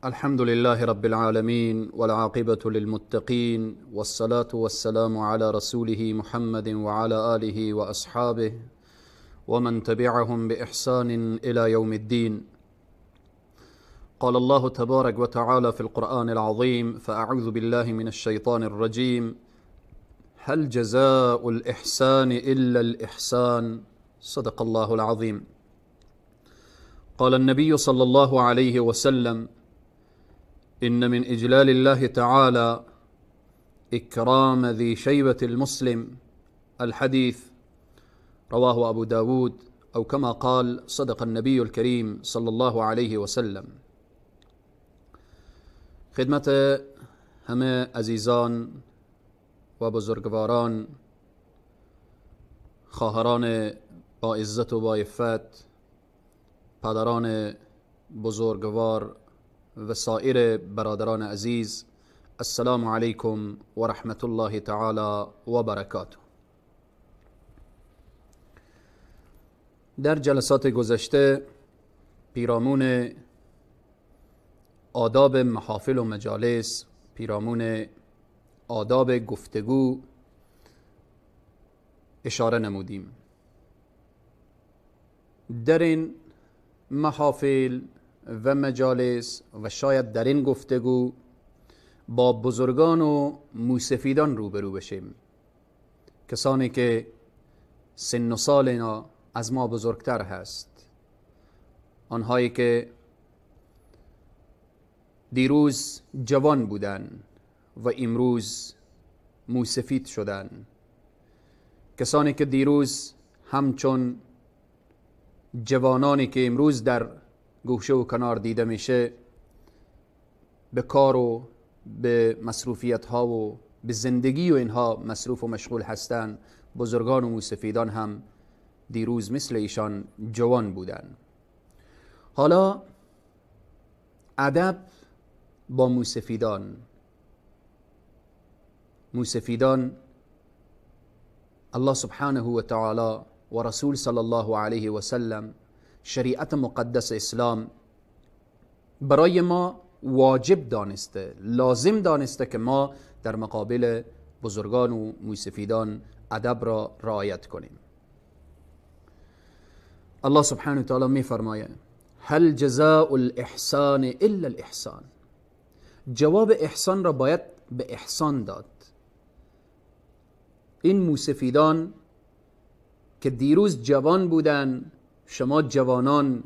الحمد لله رب العالمين، والعاقبة للمتقين، والصلاة والسلام على رسوله محمد وعلى آله وأصحابه ومن تبعهم بإحسان إلى يوم الدين. قال الله تبارك وتعالى في القرآن العظيم: فأعوذ بالله من الشيطان الرجيم، هل جزاء الإحسان إلا الإحسان. صدق الله العظيم. قال النبي صلى الله عليه وسلم: إن من إجلال الله تعالى إكرام ذي شيبة المسلم. الحديث رواه أبو داود، أو كما قال صدق النبي الكريم صلى الله عليه وسلم. خدمت همه عزیزان و بزرگواران، خواهران با عزت و با عفت، پدران بزرگوار و سایر برادران عزیز، السلام علیکم و رحمت الله تعالی و برکاته. در جلسات گذشته پیرامون آداب محافل و مجالس، پیرامون آداب گفتگو اشاره نمودیم. در این محافل و مجالس و شاید در این گفتگو با بزرگان و موسفیدان روبرو بشیم، کسانی که سن و سال اینا از ما بزرگتر هست، آنهایی که دیروز جوان بودن و امروز موسفید شدن، کسانی که دیروز همچون جوانانی که امروز در گوشه و کنار دیده میشه به کار و به مصروفیت ها و به زندگی و اینها مصروف و مشغول هستند، بزرگان و موسفیدان هم دیروز مثل ایشان جوان بودند. حالا ادب با موسفیدان. موسفیدان الله سبحانه و تعالی و رسول صلی الله علیه و سلم، شریعت مقدس اسلام برای ما واجب دانسته، لازم دانسته که ما در مقابل بزرگان و موسفیدان ادب را رعایت کنیم. الله سبحانه و تعالی می فرماید: هل جزاء الاحسان الا الاحسان. جواب احسان را باید به احسان داد. این موسفیدان که دیروز جوان بودن، شما جوانان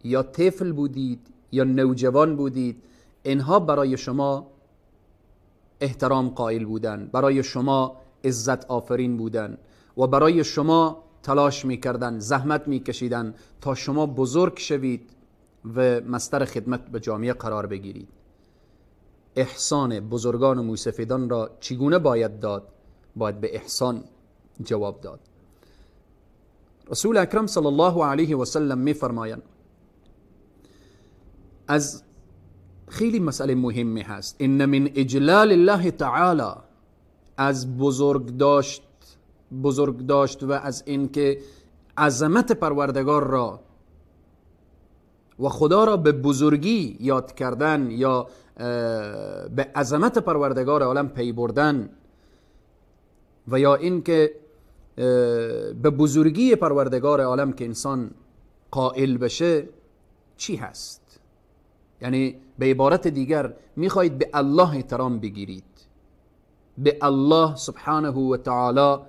یا طفل بودید یا نوجوان بودید، اینها برای شما احترام قائل بودن، برای شما عزت آفرین بودن و برای شما تلاش میکردن، زحمت میکشیدن تا شما بزرگ شوید و مستر خدمت به جامعه قرار بگیرید. احسان بزرگان و موسفیدان را چگونه باید داد؟ باید به احسان جواب داد. رسول اکرم صلی الله علیه و سلم می فرمایند، از خیلی مسئله مهمی هست، ان من اجلال الله تعالی، از بزرگ داشت و از اینکه عظمت پروردگار را و خدا را به بزرگی یاد کردن یا به عظمت پروردگار عالم پی بردن و یا اینکه به بزرگی پروردگار عالم که انسان قائل بشه چی هست؟ یعنی به عبارت دیگر میخواهید به الله احترام بگیرید، به الله سبحانه و تعالی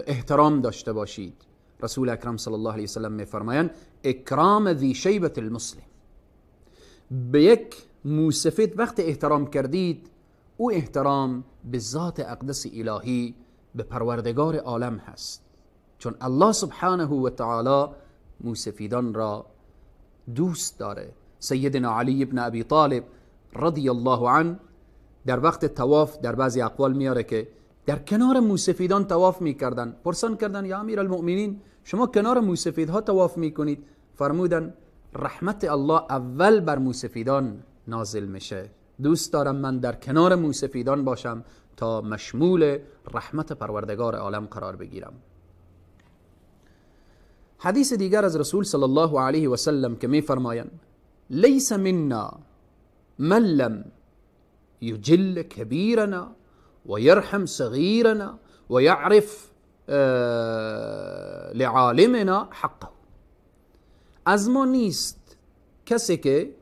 احترام داشته باشید. رسول اکرم صلی الله علیه وسلم میفرمایند: اکرام ذی شیبة المسلم. به یک موسفید وقت احترام کردید، او احترام به ذات اقدس الهی، به پروردگار عالم هست، چون الله سبحانه و تعالی موسفیدان را دوست داره. سیدنا علی ابن ابی طالب رضی الله عنه در وقت طواف، در بعضی اقوال میاره که در کنار موسفیدان طواف میکردن. پرسان کردن: یا امیر المؤمنین، شما کنار موسفیدها طواف میکنید؟ فرمودن: رحمت الله اول بر موسفیدان نازل میشه، دوست دارم من در کنار موسفیدان باشم تا مشمول رحمت پروردگار عالم قرار بگیرم. حدیث دیگر از رسول صلی الله علیه و سلم که می فرمایند لیس منا من لم یجل کبیرنا و یرحم صغیرنا و یعرف لعالمنا حقه. از ما نیست کسی که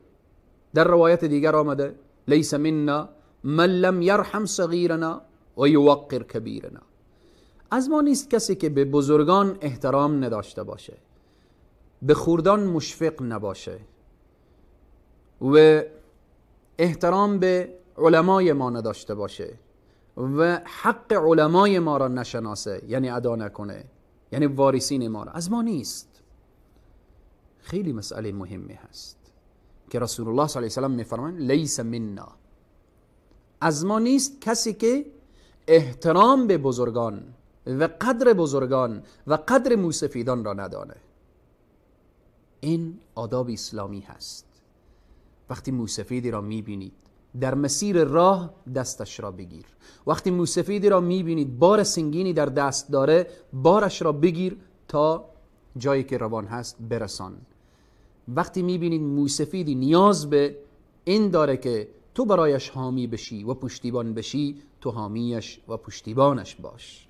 در روایت دیگر آمده لیس منا من لم یرحم صغیرنا و یوقر کبیرنا. از ما نیست کسی که به بزرگان احترام نداشته باشه، به خوردان مشفق نباشه و احترام به علمای ما نداشته باشه و حق علمای ما را نشناسه، یعنی ادا نکنه، یعنی وارثین ما را. از ما نیست. خیلی مسئله مهمی هست که رسول الله صلی الله علیه و سلم میفرمایند لیس منا، از ما نیست کسی که احترام به بزرگان و قدر بزرگان و قدر موسفیدان را ندانه. این آداب اسلامی هست. وقتی موسفیدی را میبینید در مسیر راه دستش را بگیر، وقتی موسفیدی را میبینید بار سنگینی در دست داره بارش را بگیر تا جایی که روان هست برسان. وقتی میبینید موسفیدی نیاز به این داره که تو برایش حامی بشی و پشتیبان بشی، تو حامیش و پشتیبانش باش.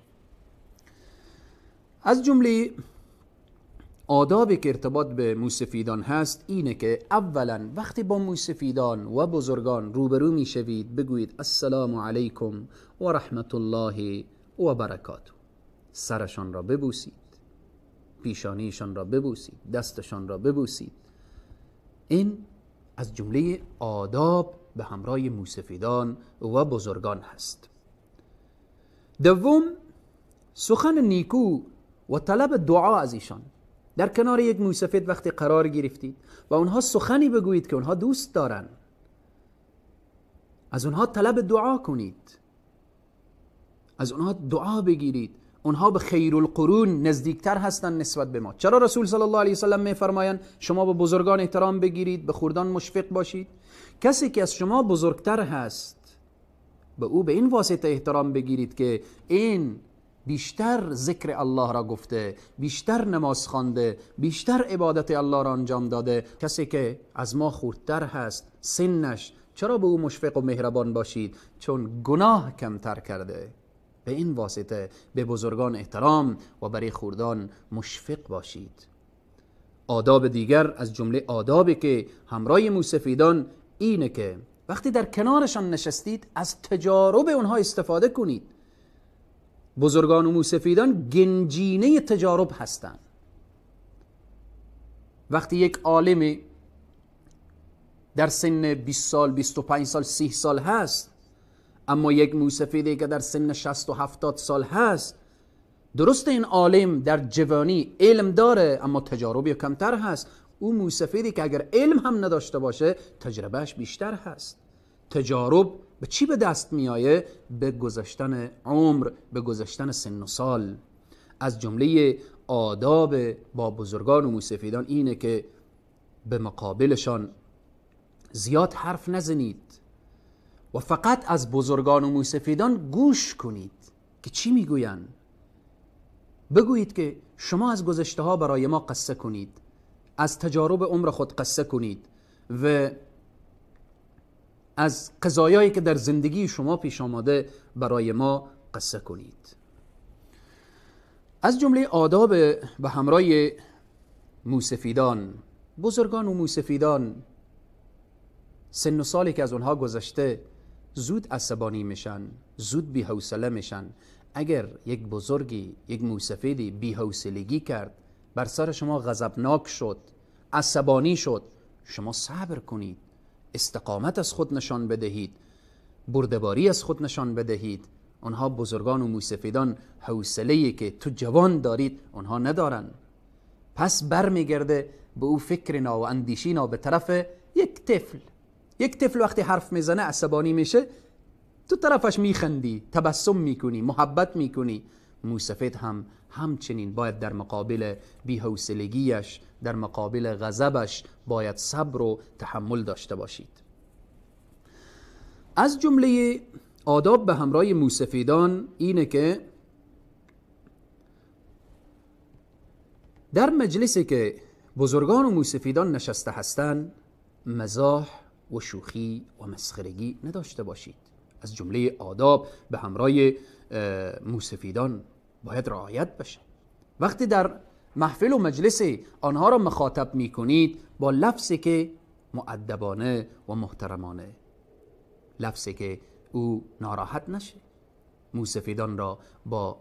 از جمله آدابی که ارتباط به موسفیدان هست اینه که اولا وقتی با موسفیدان و بزرگان روبرو میشوید بگویید السلام علیکم و رحمت الله و برکاته. سرشان را ببوسید، پیشانیشان را ببوسید، دستشان را ببوسید. این از جمله آداب به همراه موسفیدان و بزرگان هست. دوم، سخن نیکو و طلب دعا از ایشان. در کنار یک موسفید وقتی قرار گرفتید و اونها سخنی بگویید که اونها دوست دارن، از اونها طلب دعا کنید، از اونها دعا بگیرید. اونها به خیر القرون نزدیکتر هستند نسبت به ما. چرا رسول صلی الله علیه وسلم میفرمایند شما به بزرگان احترام بگیرید، به خوردان مشفق باشید؟ کسی که از شما بزرگتر هست به او به این واسطه احترام بگیرید که این بیشتر ذکر الله را گفته، بیشتر نماز خوانده، بیشتر عبادت الله را انجام داده. کسی که از ما خردتر هست سنش، چرا به او مشفق و مهربان باشید؟ چون گناه کمتر کرده. به این واسطه به بزرگان احترام و برای خوردان مشفق باشید. آداب دیگر از جمله آدابی که همراه موسفیدان اینه که وقتی در کنارشان نشستید از تجارب اونها استفاده کنید. بزرگان و موسفیدان گنجینه تجارب هستند. وقتی یک عالم در سن 20 سال، 25 سال، 30 سال هست، اما یک موسفیدی که در سن 60 و 70 سال هست، درست این عالم در جوانی علم داره اما تجاربی کمتر هست. او موسفیدی که اگر علم هم نداشته باشه تجربهش بیشتر هست. تجارب به چی به دست میایه؟ به گذشتن عمر، به گذشتن سن و سال. از جمله آداب با بزرگان و موسفیدان اینه که به مقابلشان زیاد حرف نزنید و فقط از بزرگان و موسفیدان گوش کنید که چی میگوین. بگویید که شما از گذشته ها برای ما قصه کنید، از تجارب عمر خود قصه کنید و از قضایایی که در زندگی شما پیش آمده برای ما قصه کنید. از جمله آداب به همراه موسفیدان، بزرگان و موسفیدان سن و سالی که از اونها گذشته زود عصبانی میشن، زود بی‌حوصله میشن. اگر یک بزرگی، یک موسفیدی بی‌حوصلگی کرد، بر سر شما غضبناک شد، عصبانی شد، شما صبر کنید، استقامت از خود نشان بدهید، بردباری از خود نشان بدهید. آنها بزرگان و موسفیدان حوصله‌ای که تو جوان دارید آنها ندارن. پس برمیگرده به او فکر نا و اندیشی نا به طرف یک طفل. یک طفل وقتی حرف میزنه عصبانی میشه، تو طرفش میخندی، تبسم میکنی، محبت میکنی. موسفید هم همچنین باید در مقابل بی‌حوصلگیش، در مقابل غضبش باید صبر و تحمل داشته باشید. از جمله آداب به همراه موسفیدان اینه که در مجلسی که بزرگان و موسفیدان نشسته هستند مزاح و شوخی و مسخرگی نداشته باشید. از جمله آداب به همراه موسفیدان باید رعایت بشه. وقتی در محفل و مجلس آنها را مخاطب میکنید با لفظی که مؤدبانه و محترمانه، لفظی که او ناراحت نشه. موسفیدان را با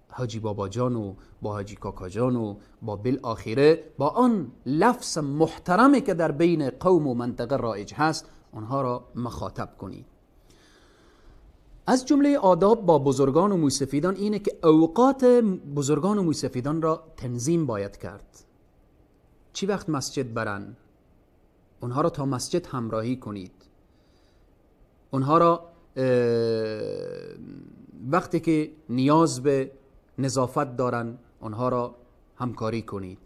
حاجی بابا جان و با حاجی کاکا جان و با بالآخره با آن لفظ محترمی که در بین قوم و منطقه رایج هست آنها را مخاطب کنید. از جمله آداب با بزرگان و موسفیدان اینه که اوقات بزرگان و موسفیدان را تنظیم باید کرد. چی وقت مسجد برن، اونها را تا مسجد همراهی کنید. اونها را وقتی که نیاز به نظافت دارن اونها را همکاری کنید.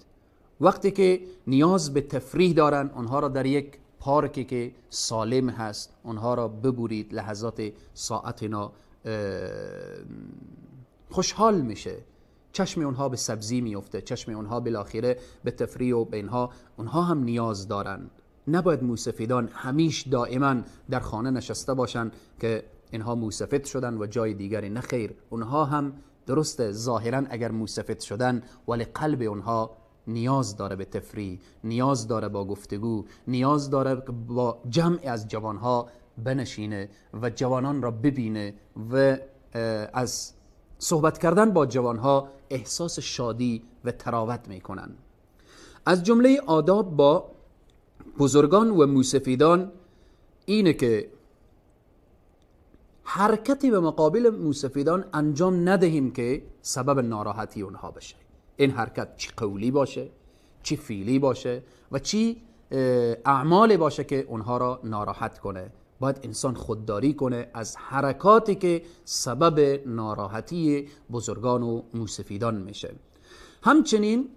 وقتی که نیاز به تفریح دارن اونها را در یک پارکی که سالم هست اونها را ببرید. لحظات ساعت اینا خوشحال میشه، چشم اونها به سبزی میفته، چشم اونها بالاخره به تفریح و به اینها، اونها هم نیاز دارن. نباید موسفیدان همیش دائما در خانه نشسته باشن که اینها موسفید شدن و جای دیگری. نه خیر، اونها هم درسته ظاهرا اگر موسفید شدن ولی قلب اونها نیاز داره به تفریح، نیاز داره با گفتگو، نیاز داره با جمع از جوانها بنشینه و جوانان را ببینه و از صحبت کردن با جوانها احساس شادی و تراوت میکنن. از جمله آداب با بزرگان و موسفیدان اینه که حرکتی به مقابل موسفیدان انجام ندهیم که سبب ناراحتی اونها بشه. این حرکت چی قولی باشه، چی فعلی باشه و چی اعمالی باشه که اونها را ناراحت کنه. باید انسان خودداری کنه از حرکاتی که سبب ناراحتی بزرگان و موسفیدان میشه. همچنین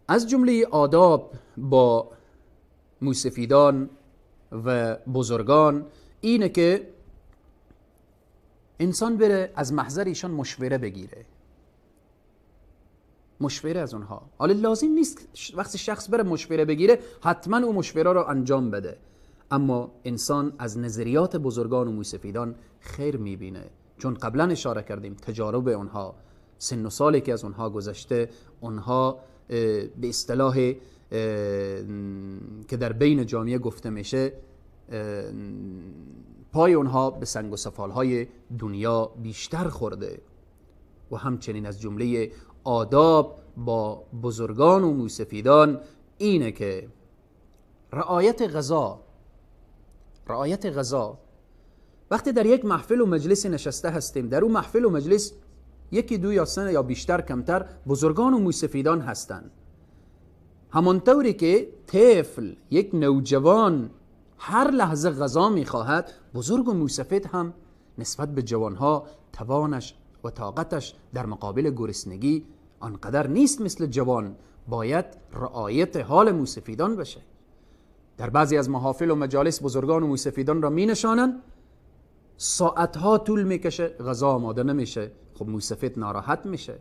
از جمله آداب با موسفیدان و بزرگان اینه که انسان بره از محضر ایشان مشوره بگیره، مشوره از اونها. حالا لازم نیست وقتی شخص بره مشوره بگیره حتما او مشوره رو انجام بده، اما انسان از نظریات بزرگان و موسفیدان خیر میبینه، چون قبلا اشاره کردیم تجارب اونها، سن و سالی که از اونها گذشته، اونها به اصطلاح که در بین جامعه گفته میشه پای اونها به سنگ و سفالهای دنیا بیشتر خورده. و همچنین از جمله آداب با بزرگان و موسفیدان اینه که رعایت غذا، رعایت غذا. وقتی در یک محفل و مجلس نشسته هستیم، در اون محفل و مجلس یکی دو یا سه یا بیشتر کمتر بزرگان و موسفیدان هستند. همانطوری که طفل، یک نوجوان هر لحظه غذا میخواهد، بزرگ و موسفید هم نسبت به جوانها توانش و طاقتش در مقابل گرسنگی آنقدر نیست مثل جوان. باید رعایت حال موسفیدان بشه. در بعضی از محافل و مجالس بزرگان و موسفیدان را می نشانن، ساعتها طول میکشه غذا آماده نمیشه، خب موسفید ناراحت میشه.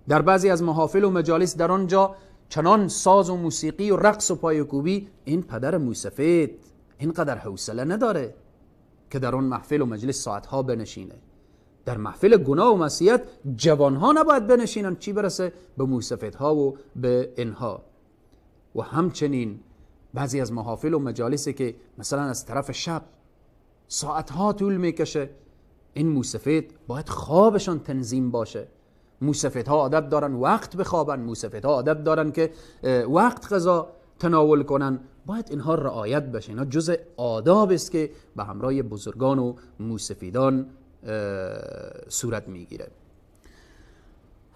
در بعضی از محافل و مجالس در آنجا چنان ساز و موسیقی و رقص و پایکوبی، این پدر موسفید اینقدر حوصله نداره که در آن محفل و مجلس ساعتها بنشینه. در محفل گناه و معصیت جوانها نباید بنشینن، چی برسه به موسفیدها و به اینها. و همچنین بعضی از محافل و مجالسی که مثلا از طرف شب ساعتها طول میکشه، این موسفید باید خوابشان تنظیم باشه. موسفیدها عادت دارن وقت بخوابن، موسفیدها عادت دارن که وقت غذا تناول کنن، باید اینها رعایت بشه. اینها جزء آداب است که به همراه بزرگان و موسفیدان صورت میگیره.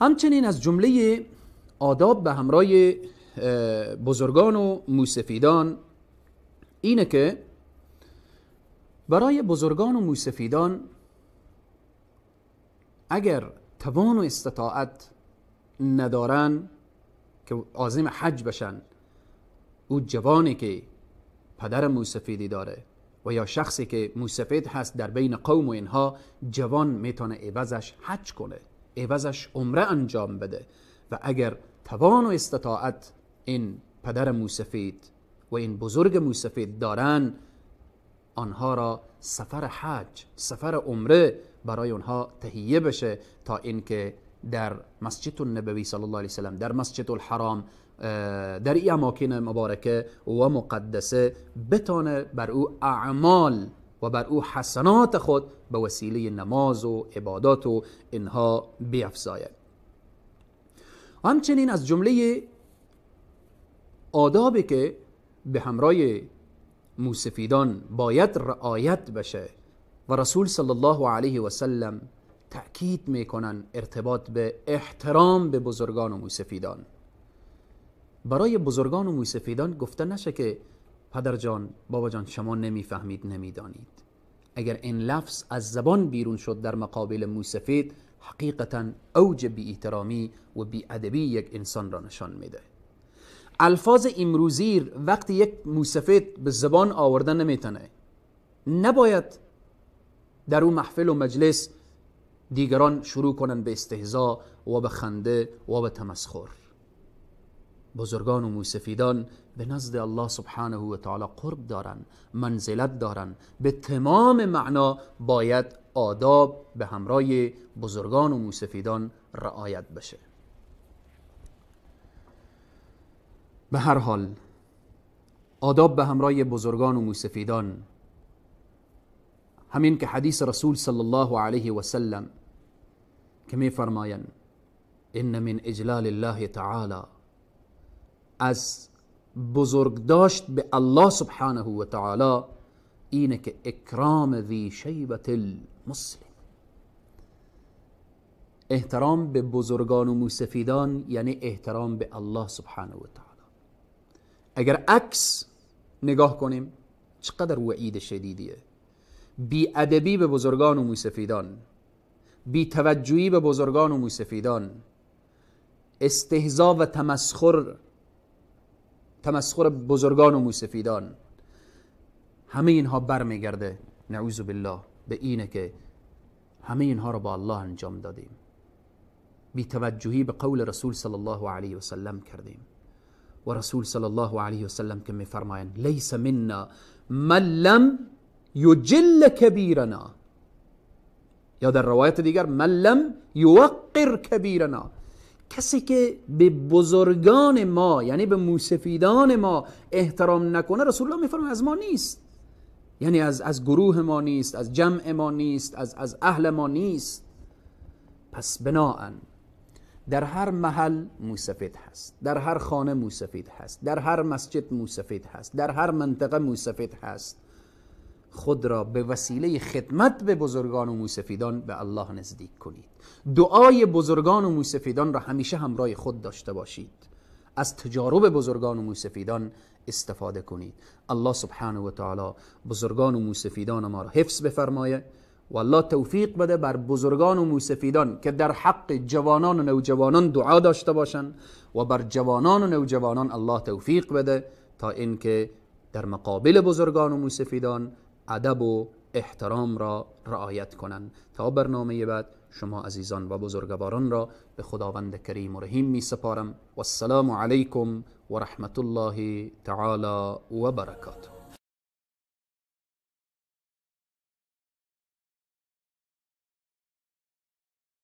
همچنین از جمله آداب به همراه بزرگان و موسفیدان اینه که برای بزرگان و موسفیدان اگر توان و استطاعت ندارن که عازم حج بشن، او جوانی که پدر موسفیدی داره و یا شخصی که موسفید هست در بین قوم و اینها، جوان میتونه عوضش حج کنه، عوضش عمره انجام بده. و اگر توان و استطاعت این پدر موسفید و این بزرگ موسفید دارن، آنها را سفر حج، سفر عمره برای آنها تهیه بشه تا اینکه در مسجد النبوی صلی الله علیه وسلم، در مسجد الحرام، در این اماکن مبارکه و مقدسه بتانه بر او اعمال و بر او حسنات خود به وسیله نماز و عبادات و اینها بیفزاید. همچنین از جمله آدابی که به همراه موسفیدان باید رعایت بشه و رسول صلی الله علیه و سلم تأکید میکنن ارتباط به احترام به بزرگان و موسفیدان. برای بزرگان و موسفیدان گفته نشه که پدر جان، بابا جان، شما نمیفهمید، نمیدانید. اگر این لفظ از زبان بیرون شد در مقابل موسفید، حقیقتا اوج بی احترامی و بی ادبی یک انسان را نشان میده. الفاظ امروزی وقتی یک موسفید به زبان آوردن نمیتونه، نباید در اون محفل و مجلس دیگران شروع کنن به استهزا و به خنده و به تمسخر. بزرگان و موسفیدان به نزد الله سبحانه و تعالی قرب دارن، منزلت دارن. به تمام معنا باید آداب به همراه بزرگان و موسفیدان رعایت بشه. به هر حال آداب به همراه بزرگان و موسفیدان، همین که حدیث رسول صلی الله علیه و سلم که می فرمایند ان من اجلال الله تعالی، از بزرگ داشت به الله سبحانه و تعالی اینه که اکرام ذی شیبة المسلم، احترام به بزرگان و موسفیدان یعنی احترام به الله سبحانه و تعالی. اگر عکس نگاه کنیم چقدر وعید شدیدیه. بی ادبی به بزرگان و موسفیدان، بی توجهی به بزرگان و موسفیدان، استهزا و تمسخر بزرگان و موسفیدان، همه اینها برمیگرده نعوذ بالله به اینه که همه اینها رو با الله انجام دادیم، بی توجهی به قول رسول صلی الله علیه و سلم کردیم. و رسول صلی الله علیه و سلم که میفرمایند لیس منا من لم یجل کبیرنا، یا در روایت دیگر من لم یوقر کبیرنا، کسی که به بزرگان ما یعنی به موسفیدان ما احترام نکنه، رسول الله میفرماید از ما نیست، یعنی از گروه ما نیست، از جمع ما نیست، از اهل ما نیست. پس بناءً در هر محل موسفید هست، در هر خانه موسفید هست، در هر مسجد موسفید هست، در هر منطقه موسفید هست، خود را به وسیله خدمت به بزرگان و موسفیدان به الله نزدیک کنید. دعای بزرگان و موسفیدان را همیشه همراه خود داشته باشید، از تجارب بزرگان و موسفیدان استفاده کنید. الله سبحانه و تعالی بزرگان و موسفیدان ما را حفظ بفرمایه و الله توفیق بده بر بزرگان و موسفیدان که در حق جوانان و نوجوانان دعا داشته باشند و بر جوانان و نوجوانان الله توفیق بده تا اینکه در مقابل بزرگان و موسفیدان ادب و احترام را رعایت کنند. تا برنامه بعد شما عزیزان و بزرگواران را به خداوند کریم و رحیم می سپارم. والسلام علیکم و رحمت الله تعالی و برکاته.